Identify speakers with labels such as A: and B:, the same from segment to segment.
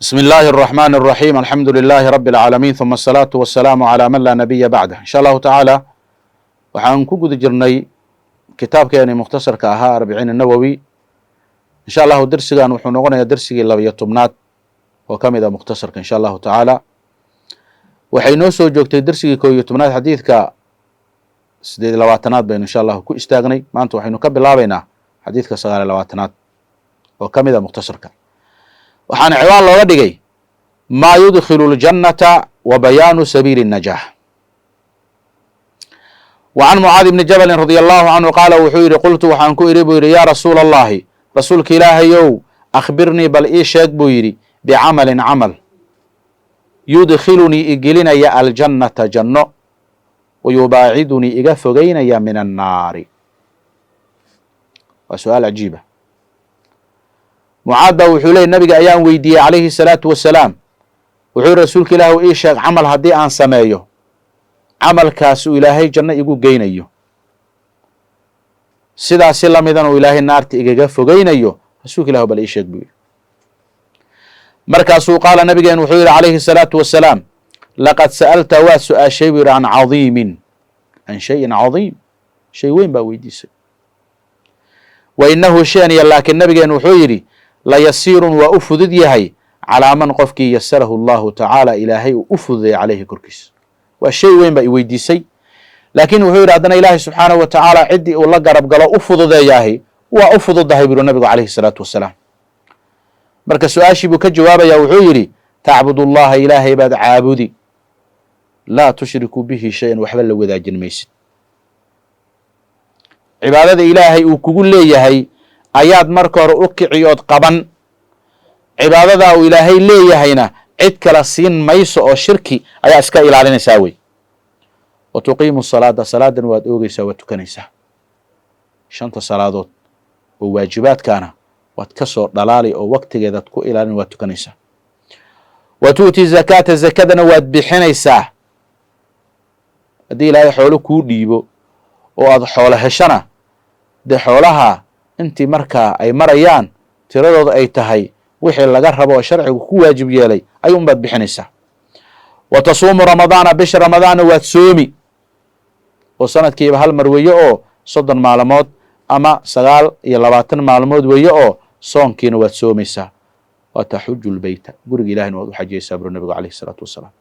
A: بسم الله الرحمن الرحيم، الحمد لله رب العالمين، ثم الصلاة والسلام على من لا نبي بعده. إن شاء الله تعالى waxaan ku guda jirnay kitaabkeeni mukhtasarka ahaa, Arbiciin Nawowi. Insha Allahu dersigan wuxuu noqonayaa dersigii 12aad oo ka mid a mukhtasarka. Insha Allahu tacaala waxay noo soo joogtay dersigii 11aad, xadiidka 28aad baynu insha Allahu ku istaagnay. Maanta waxaynu ka bilaabaynaa xadiidka 29aad oo ka mid a mukhtasarka. Waxaana ciwaan looga dhigay "Maa yudkhilu اljannata wa bayaanu sabiili الnajaah". Wa can Mucaadi bni Jabalin radia Allahu canhu qaala, wuxuu yidhi: "Qultu," waxaan ku idhi buu yidhi, "yaa Rasuula Allahi, rasuulka Ilaahayow, akhbirnii," bal ii sheeg buu yidhi, "bicamalin," camal, "yudkhilunii," igelinaya, "aljannata," janno, "wayubaacidunii," iga fogeynaya, "min annaari". Waa su-aal cajiiba. Mucaad baa wuxuu leey, nabiga ayaan weydiiyey calayhi salaatu wasalaam. Wuxuu yihi: "Rasuulka Ilaahu, ii sheeg camal haddii aan sameeyo, camalkaas uu Ilaahay janno igu geynayo, sidaasi lamidana uu Ilaahay naarta igaga fogeynayo. Rasuulka Ilahu, bal ii sheeg," buu yidhi. Markaasuu qaala, nabigeen wuxuu yidhi calayhi salaatu wasalaam: "Laqad sa'alta," waad su-aashay buu yidhi, "can cadiimin, can shayin cadiim," shay weyn baa weydiisay. "Wa inahu," shaniya, laakiin nabigeen wuxuu yidhi, "layasiirun," waa u fudud yahay, "calaa man," qofkii, "yasarahu Allahu tacaala," Ilaahay uu u fududeeyay, "caleyhi," korkiisa. Waa shay weyn baa i weydiisay, laakiin wuxuu yidhi haddana Ilaahay subxaanahu wa tacaala ciddii uu la garab galo u fududeeyaahi waa u fududahay, buu nabigu calayhi salaatu wasalaam. Marka su-aashii buu ka jawaabaya. Wuxuu yidhi: "Tacbud Allaha," Ilaahay baad caabudi, "laa tushriku bihi shayan," waxba la wadaajin maysid. Cibaadada Ilaahay uu kugu leeyahay ayaad marka hore u kici ood qaban. Cibaadadaa uu Ilaahay leeyahayna cid kala siin mayso oo shirki ayaa iska ilaalinaysaa wey. "Wa tuqiimu salaada," salaadan waad oogeysaa, waad tukanaysaa. Shanta salaadood oo waajibaadkaana waad ka soo dhalaali oo waktigeedaad ku ilaalin, waad tukanaysaa. "Wa tu'ti zakaata," zakadana waad bixinaysaa. Haddii Ilaahay xoolo kuu dhiibo oo aad xoolo heshana, dee xoolaha intii markaa ay marayaan tiradooda ay tahay wixii laga rabo oo sharcigu ku waajib yeelay ayuun baad bixinaysaa. "Wa tasuumu Ramadaana," bisha Ramadaanna waad soomi, oo sanadkiiba hal mar weeye oo 30 maalmood ama 29 maalmood weeye, oo soonkiina waad soomaysaa. "Wa taxuju lbeyta," guriga Ilahina waad u xajiyaysaa, buru nabigu calayhi salaatu wasalaam.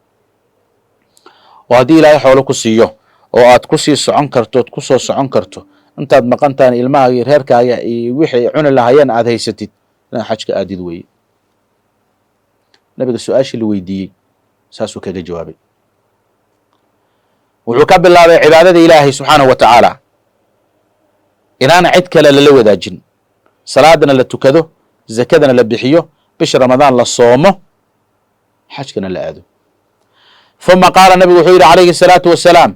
A: Oo haddii Ilaahay xoolo ku siiyo oo aad kusii socon karto, ood kusoo socon karto, intaad maqantahan ilmahaaga iyo reerkaaga iyo wixii ay cuni lahaayeen aad haysatid, inaad xajka aadid weeye. Nabiga su-aashii la weydiiyey saasuu kaga jawaabay. Wuxuu ka bilaabay cibaadada Ilaahay subxaanahu wa tacaala inaana cid kale lala wadaajin, salaadana la tukado, zakadana la bixiyo, bisha Ramadaan la soomo, xajkana la aado. Uma qaala, nabigu wuxuu yidhi calayhi الsalaatu wasalaam: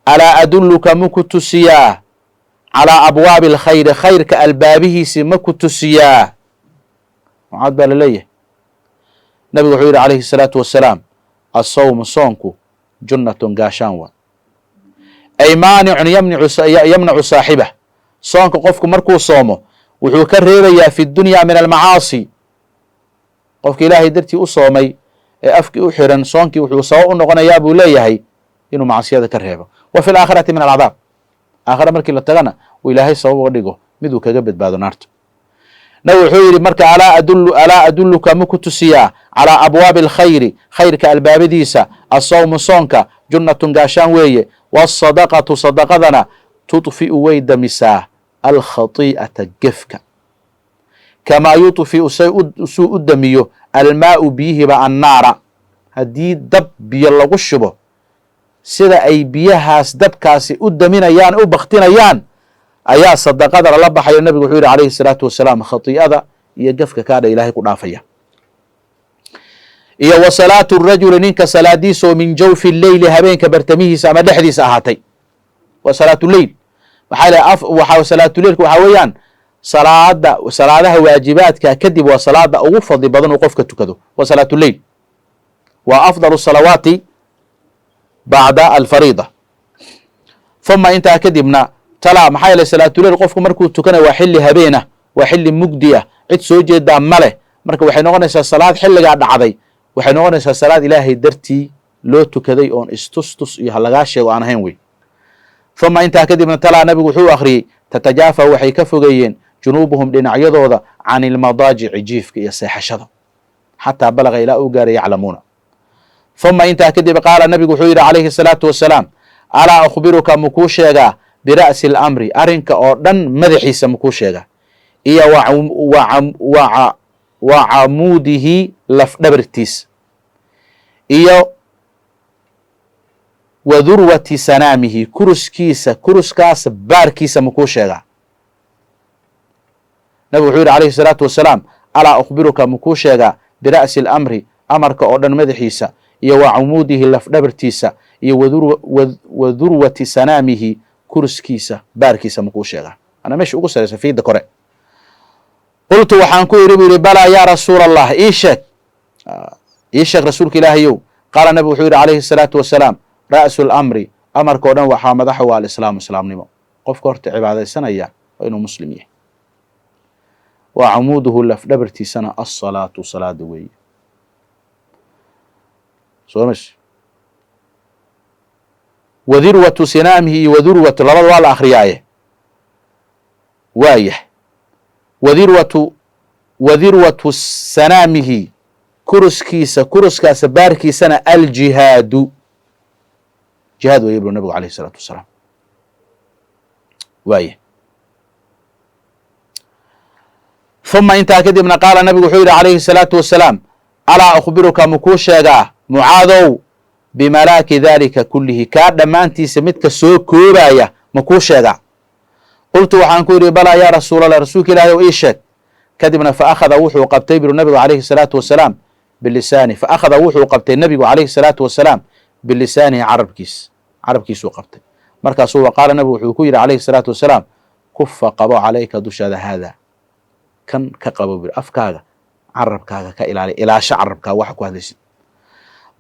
A: "Alaa adulluka," maku tusiyaa, "calaa abwaabi alkhayri," khayrka albaabihiisi ma ku tusiyaa? Mucaad baa la leeyahay. Nabigu wuxuu yidhi calayhi الsalaatu wasalaam: "Asawmu," soonku, "junnatun," gaashaan wa, ay maanicun yamnacu saaxibah. Soonka qofku markuu soomo wuxuu ka reebayaa fi dunya min almacaasi. Qofka Ilaahay dartii u soomay ee afkii u xiran, soonkii wuxuu sabab u noqonayaa, buu leeyahay, inuu macsiyada ka reebo. Wa fi alaakhirati min alcadaab, aakhira markii la tagana uu Ilaahay sabab uga dhigo miduu kaga badbaado naarta. Nabig wuxuu yidhi marka: Alaa adulluka," ma ku tusiyaa, "calaa abwaabi alkhayri," khayrka albaabadiisa? "Asawmu," soonka, "junnatun," gaashaan weeye. "Waasadaqatu," sadaqadana, "tudfi'u," way damisaa, "alkhati'ata," gefka, "kamaa yudfi'u," suu u damiyo, "almaau," biyihiiba, "annaara". Haddii dab biyo lagu shubo, sida ay biyahaas dabkaasi u daminayaan, u baktinayaan, ayaa sadaqada lala baxayo. Nabigu wuxuu yidhi calayhi salaatu wasalaam, khati'ada iyo gafka kaadha Ilaahay ku dhaafaya. Iyo "wa salaatu rajuli," ninka salaadiisa oo, "min jawfi leyli," habeenka bartamihiisa ama dhexdiisa ahaatay. Waa salaatuleyl. Maxaa le waxa salaatuleylka? Waxaa weeyaan salaada salaadaha waajibaadka kadib waa salaada ugu fadli badan uu qofka tukado, waa salaatuleyl, waa afdal salawaati bacda alfariida. Uma intaa kadibna talaa. Maxaa yeelay, salaatuleyl qofku markuu tukanayo waa xilli habeenah, waa xilli mugdi ah, cid soo jeedaa ma leh. Marka waxay noqonaysaa salaad xilligaa dhacday, waxay noqonaysaa salaad Ilaahay dartii loo tukaday oon istustus iyo halagaa sheego aan ahayn wey. Uma intaa kadibna talaa, nabigu wuxuu akhriyey: tatajaafa, waxay ka fogeeyeen, junuubuhum, dhinacyadooda, can ilmadaajici, jiifka iyo seexashada, xataa balaga, ilaa uu gaaray, yaclamuuna. Uma intaa kadib qaala, nabigu wuxuu yidhi calayhi الsalaatu wasalaam: alaa ukhbiruka, makuu sheegaa, bira'si alamri, arrinka oo dhan madaxiisa makuu sheegaa, iyo wa camuudihi, lafdhabartiisa, iyo wa durwati sanaamihi, kuruskiisa, kuruskaas baarkiisa makuu sheegaa? Nabigu wuxuu yidhi calayhi الsalaatu wasalaam: alaa ukhbiruka, makuu sheegaa, bira'si alamri, amarka oo dhan madaxiisa, iyo wa cumuudihi, lafdhabartiisa, iyo wa durwati sanaamihi, kuruskiisa baarkiisa makuu sheegaa? Ana meesha ugu saraysa, fiida kore. Qultu, waxaan ku yidhi, buu yidhi: balaa yaa rasuula Allah, ii sheeg, ii sheeg, rasuulka Ilaahayow. Qaala, nabigu wuxuu yidhi calayhi الsalaatu wasalaam: ra'su lamri, amarka o dhan waxaa madaxa waa alislaamu, islaamnimo. Qofka horta cibaadaysanaya waa inuu muslim yahay. Wa camuuduhu, lafdhabartiisana, alsalaatu, salaada weeye. Soo mas wadirwatu sinaamihi iyo wadurwatu, labada waa la akhriyaaye, waayah. Wadirwatu sanaamihi, kuruskiisa, kuruskaasa baarkiisana, aljihaadu, jihaad weeye, buu nabigu alayh الsalaatu wasalaam. Waaya. Uma intaa kadibna qaala, nabigu wuxuu yidhi calayhi الsalaatu wasalaam: alaa ukhbiruka, makuu sheegaa, Mucaadow, bimalaaki dalika kulihi, kaa dhammaantiisa midka soo koobaya makuu sheegaa? Qultu, waxaan ku yidhi: balaa yaa rasuul Allah, rasuulka ilahi ow, ii sheeg. Kadibna fa akhada, wuxuu qabtay, biru nabigu calayhi الsalaatu wasalaam, bilisaani, fa akhada, wuxuu qabtay nebigu calayhi الsalaatu wasalaam, bilisaanihi, carabkiis, carabkiisuu qabtay. Markaasuu wa qaala, nabigu wuxuu ku yidhi calayhi الsalaatu wasalaam: kufa, qabo, calayka, dushaada, haada, kan ka qabo buri, afkaaga, carabkaaga ka ilaali, ilaasho carabkaaga waxa ku hadlaysid.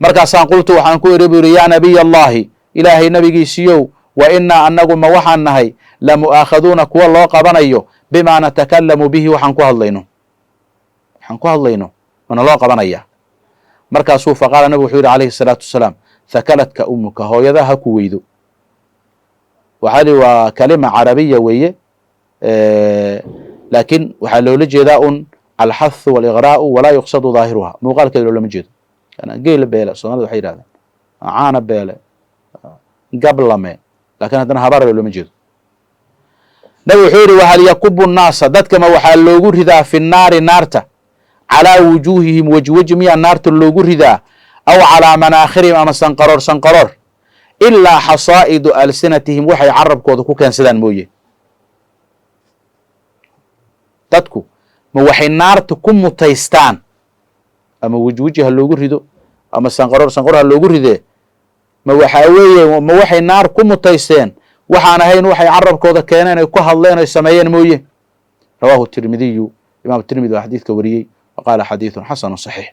A: Markaasaan qultu, waxaan ku idhi, buu yidhi: yaa nabiy Allahi, Ilaahay nabigiisiiyow, wa inaa, annagu ma waxaan nahay, lamu'aakhaduuna, kuwa loo qabanayo, bimaa natakalamu bihi, waxaan ku hadlayno, waxaan ku hadlayno mana loo qabanaya? Markaasuu faqaala, nabigu wuxuu yidhi calayhi الsalaatu wasalaam: thakaladka umuka, hooyada ha ku weydo. Waxaa li waa kalima carabiya weeye, laakiin waxaa loola jeedaa un alxathu waligraa'u, walaa yuqsadu daahiruha, muuqaalkeeda loolama jeedo. Geela beele Soomaalida waxay yidhahdaan, caana beele, gablame, lakin haddana habaar loolama jeedo. Nabi wuxuu yidhi: wahal yakubu nnaasa, dadkama waxaa loogu ridaa, fi nnaari, naarta, calaa wujuuhihim, weji weji miyaa naarta loogu ridaa, aw calaa manaakhirihim, ama sanqaroor sanqaroor, ilaa xasaa'idu alsinatihim, waxay carabkooda ku keensadaan mooye? Dadku ma waxay naarta ku mutaystaan, ama wejweji ha loogu rido ama sanqaroor sanqaroor ha loogu ridee, ma waxaa weeye, ma waxay naar ku mutaysteen waxaan ahayn waxay carabkooda keeneen, ay ku hadleen, ay sameeyeen mooye? Rawahu Tirmidiyu, Imaam Tirmidi waa xadiidka wariyey, wa qaala xadiidun xasanu saxiix.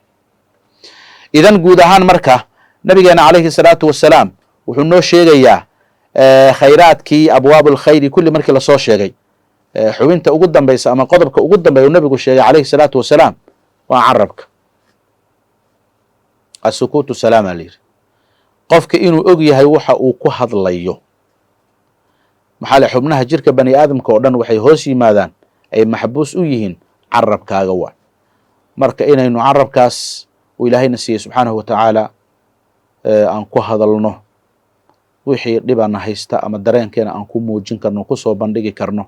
A: Idan guud ahaan marka nabigeena calayhi salaatu wasalaam wuxuu noo sheegayaa khayraadkii, abwaab alkhayri kulli markii lasoo sheegay, xubinta ugu dambaysa ama qodobka ugu dambeeya uu nabigu sheegay calayhi salaatu wasalaam waa carabka. Asukuutu salaama la yidhi. Qofka inuu og yahay waxa uu ku hadlayo, maxaa le xubnaha jirka bani aadamka oo dhan waxay hoos yimaadaan, ay maxbuus u yihiin carabkaaga. Waa marka inaynu carabkaas uu Ilaahayna siiyey subxaanahu wa tacaala aan ku hadalno wixii dhibana haysta ama dareenkeena aan ku muujin karno, kusoo bandhigi karno,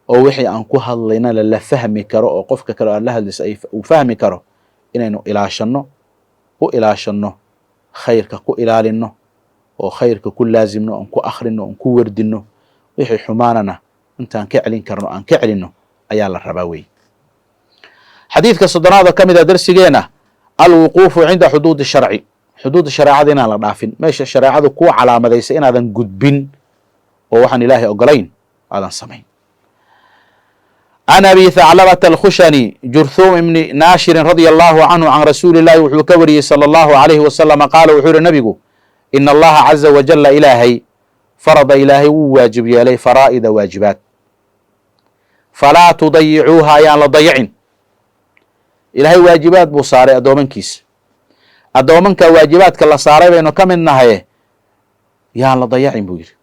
A: oo wixii aan ku hadlaynana la fahmi karo, oo qofka kale aad la hadlaysa uu fahmi karo, inaynu ilaashanno, u ilaashanno khayrka, ku ilaalino oo khayrka ku laazimno, oon ku akhrino, oon ku werdino, wixii xumaanana intaan ka celin karno aan ka celinno ayaa la rabaa wey. Xadiidka 30aad oo ka mid a darsigeena: alwuquufu cinda xuduudi sharci, xuduudda shareecada inaan la dhaafin, meesha shareecadu kuu calaamadaysa inaadan gudbin oo waxaan Ilaahay ogolayn aadan samayn. Can Abi Thaclabata Alkhushani Jurthum ibni Naashirin radia Allahu canhu, can rasuuli illahi wuxuu ka wariyey sala Allahu alayhi wasalama, qaala, wuxuu yihi nabigu: ina Allaha caza wajala, Ilaahay, farada, Ilaahay wuu waajib yeelay, faraa'ida, waajibaad, falaa tudayicuuha, ayaan la dayicin. Ilaahay waajibaad buu saaray addoomankiisa. Addoomanka waajibaadka la saaray baynu ka mid nahaye, yaan la dayacin, buu yidhi.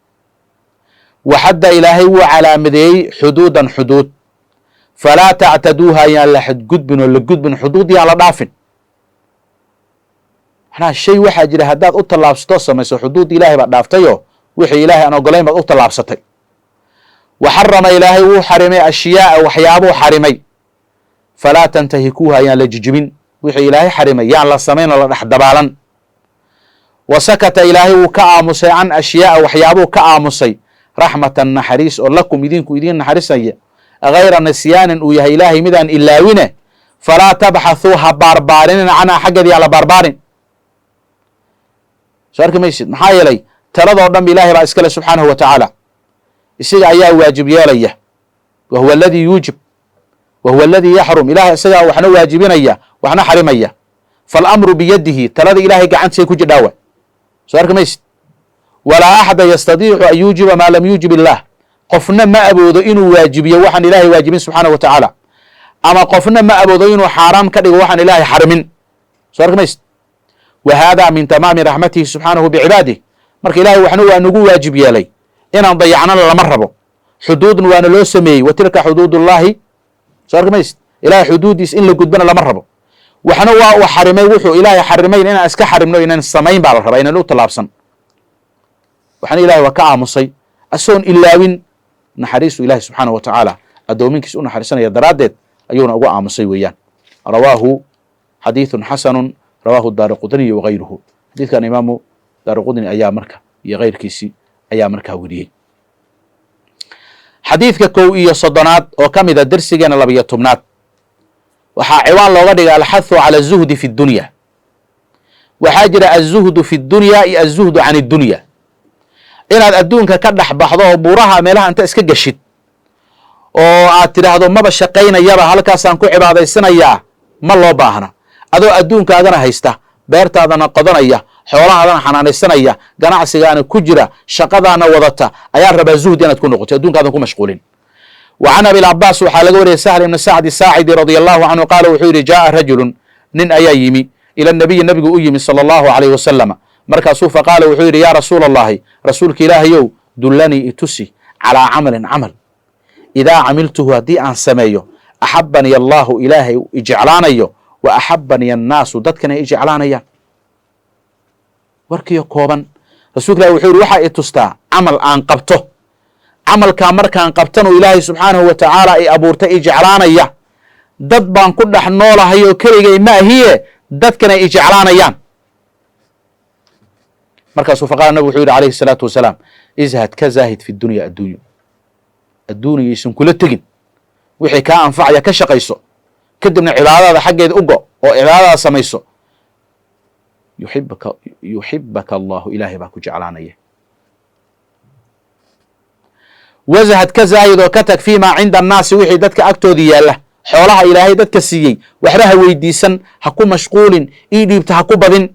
A: Waxadda, Ilaahay wuu calaamadeeyey, xuduudan, xuduud, falaa tactaduuha, yaan la xadgudbin oo la gudbin xuduud, yaan la dhaafin. Macnaha, shay waxaa jira haddaad u tallaabsatoo samayso, xuduud Ilaahay baad dhaaftayo, wixii Ilaahay aan ogolayn baad u tallaabsatay. Wa xarama, Ilaahay wuu xarimay, ashyaaa, waxyaabuu xarimay, falaa tantahikuuha, yaan la jijibin. Wixii Ilaahay xarimay yaan la samayn oo la dhex dabaalan. Wa sakata, Ilaahay wuu ka aamusay, can ashyaaa, waxyaabuu ka aamusay, raxmatan, naxariis oo lakum, idinku idiin naxariisaya, gayra nisyaanin, uu yahay Ilaahay midaan ilaawine, falaa tabxathuu, ha baarbaarinina, canhaa, xaggeeda yaan la baarbaarin. Soo arki maysid? Maxaa yeelay, taladoo dhan Ilaahay baa iskale subxaanahu wa tacaala. Isaga ayaa waajib yeelaya. Wa huwa aladii yuujib wa huwa aladii yaxrum. Ilahay isagaa waxna waajibinaya, waxna xarimaya. Faalamru biyadihi, talada Ilahay gacantiisay ku jidhaawa. Soo arki maysid? Walaa axada yastadiicu an yuujiba maa lam yuujib illaah. Qofna ma awoodo inuu waajibiyo waxaan Ilaahay waajibin subxaanahu wa tacaala, ama qofna ma awoodo inuu xaaraam ka dhigo waxaan Ilaahay xarimin. Soo arki maysid? Wa hada min tamaami raxmatihi subxaanahu bicibaadih. Marka Ilahay waxna waa nagu waajib yeelay, inaan dayacnana lama rabo. Xuduudna waana loo sameeyey, wa tilka xuduud ullahi. Soo arki maysid? Ilahay xuduuddiis in la gudbana lama rabo. Waxna waa uu xarimay. Wuxuu Ilaahay xarimayn inaan iska xarimno, inaan samayn baa la rabaa, inaan u tallaabsan. Waxna Ilahay waa ka aamusay asoon ilaawin. Naxariisu Ilahi subxaanahu wa tacaala addoominkiis u naxariisanaya daraaddeed ayuuna uga aamusay weeyaan. Rawaahu, xadiiثun xasanu, rawaahu Daaraqutniy wagayruhu. Xadiidkan Imaamu Daaraqutni ayaa marka iyo keyrkiisii ayaa markaa weriyey. Xadiidka 31aad oo ka mida dersigeena 12aad waxaa ciwaan looga dhigay alxathu cala azuhdi fi اdunya. Waxaa jira aلzuhdu fi اdunya iyo aلzuhdu can اdunya. Inaad adduunka ka dhex baxdo oo buuraha meelaha inta iska geshid oo aad tidhaahdo maba shaqaynayaba, halkaasaan ku cibaadaysanayaa, ma loo baahna. Adoo adduunkaagana haysta, beertaadana qodanaya, xoolahaadana xanaanaysanaya, ganacsigaana ku jira, shaqadaana wadata, ayaa rabaa zuhdi inaad ku noqoto, adduunkaadan ku mashquulin. Wa can Abilcabaas waxaa laga wariyay, Sahl ibni Sacdi Saacidi radia allahu canhu, qaala wuxuu yidhi: jaaa rajulun, nin ayaa yimi, ila nabiyi, nabigu u yimi, sala allahu alayh wasalama. Markaasuu faqaala wuxuu yidhi: yaa rasuula allahi, rasuulka Ilaahayow, dullanii, itusi, calaa camalin, camal, idaa camiltuhu, haddii aan sameeyo, axabanii allahu, Ilaahay ijeclaanayo, wa axabanii annaasu, dadkana ay ijeclaanayaan. Warkiyo kooban, rasulka ilahi wuxuu yidhi: waxaa i tustaa camal aan qabto, camalkaa markaan qabtanuu Ilaahay subxaanahu wa tacaala i abuurtay i jeclaanaya, dad baan ku dhex noolahay oo keligay ma ahiye, dadkana ay ijeclaanayaan. Markaasuu faqala, nabig wuxuu yidhi alayhi الsalaatu wasalaam: izhad, ka zaahid, fi dunya, adduunyo. Adduunyaysan kula tegin. Wixii kaa anfacaya ka shaqayso, kadibna cibaadadaada xaggeeda u go oo cibaadadaada samayso. Yuxibaka allahu, Ilaahay baa ku jeclaanaya. Wazhad, ka zaahid oo ka tag, fii maa cinda annaasi, wixii dadka agtooda yaalla, xoolaha Ilaahay dadka siiyey. Waxba ha weydiisan, ha ku mashquulin, ii dhiibta ha ku badin.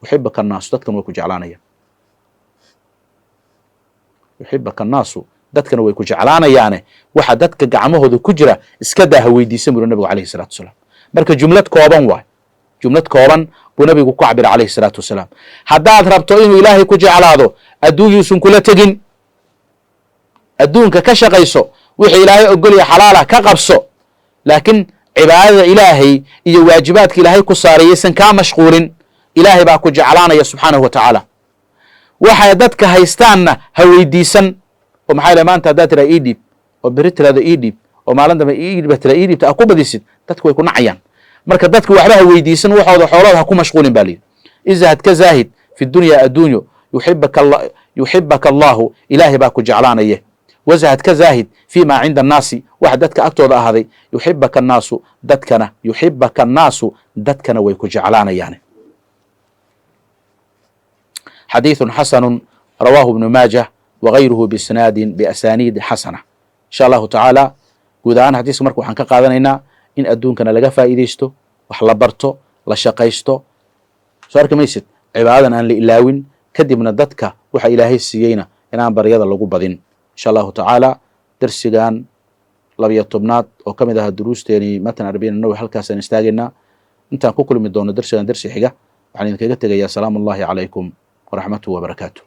A: Yuxibaka annaasu, dadkan way ku jeclaanayaan. Yuxibaka annaasu, dadkana way ku jeclaanayaane, waxa dadka gacmahooda ku jira iska daa, ha weydiisan, buri nabigu alayhi salatu wasalaam. Marka jumlad kooban waay, jumlad kooban buu nabigu ku cabira alayhi salaatu wasalaam. Haddaad rabto inuu Ilaahay ku jeclaado, adduunyuusan kula tegin. Adduunka ka shaqayso, wixii Ilaahay ogolya xalaala ka qabso, laakiin cibaadada Ilaahay iyo waajibaadka Ilaahay ku saarayaysan kaa mashquulin. Ilaahay baa ku jeclaanaya subxaanahu wa tacaala. Waxay dadka haystaanna ha weydiisan oo maxaa yidhaha, maanta haddaad tiraa ii dhiib, oo beri tiraado ii dhiib, oo maalin dambe ii dhiib tira, ii dhiibta a ku badisid, dadku way ku nacayaan. Marka dadka waxba ha weydiisan, waxooda xoolooda ha ku mashquulin baa layidhi. Izhad, ka zaahid, fi dunya, adduunyo, yuxibaka allahu, Ilaahay baa ku jeclaanaya. Wazhad, ka zaahid, fi ma cinda annaasi, waxa dadka agtooda ahaaday, yuxibaka annaasu, dadkana, yuxibaka annaasu, dadkana way ku jeclaanayaan. Xadiiثu xasanu, rawaahu ibnu maajah wagayruhu biisnaadin biasaniidi xasana. Insha allahu tacaala, guud ahaan xadiiska marka waxaan ka qaadanaynaa in adduunkana laga faa'iidaysto, wax la barto, la shaqaysto. Soo arki maysid? Cibaadadan aan la ilaawin, kadibna dadka waxa Ilaahay siiyeyna inaan baryada lagu badin. Insha allahu tacaala, dersigan 12aad oo ka mid ahaa duruusteenii matan arbiin nawi halkaasaan istaagaynaa. Intaan ku kulmi doono darsigan darsi xiga, waxaan idinkaga tegayaa: salaamu Allahi calaykum waraxmatuhu wabarakaatu.